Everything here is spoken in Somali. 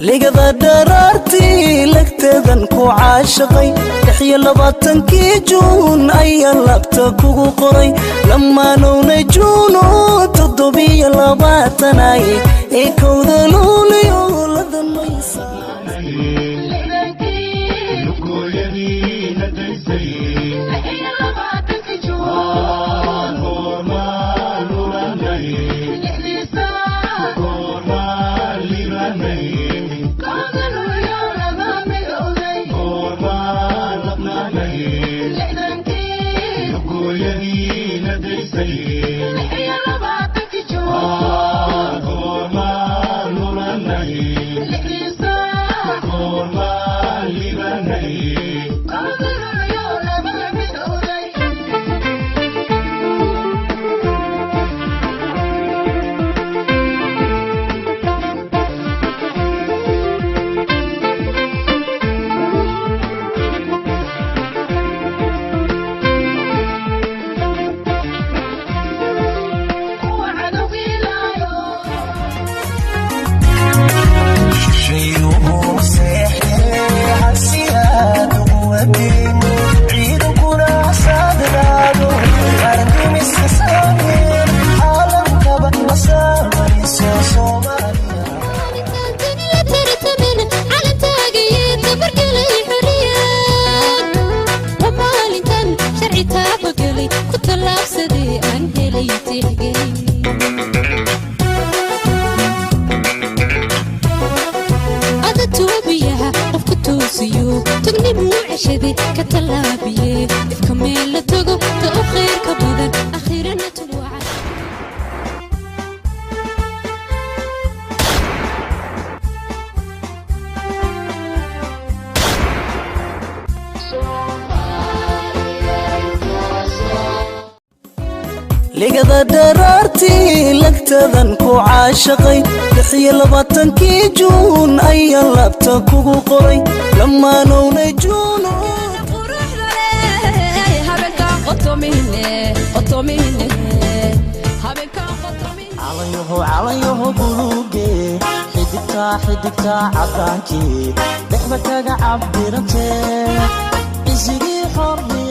Ligada dharaartii lagteedan ku caashaqay, 26-kii Juun ayaa labta kugu qoray. Lamaanowna Juuno 27ay ee 1da Luuliyo ladamaysa. Ligada dharaartii lagtadan ku caashaqay, 26-kii Juun ayaa labta kugu qoray. Lamaanowna Juuno. Calanyaho buluuge, xidigtaa xidigtaa caddaankii dhexda kaga cabirantee, isigii xornimada.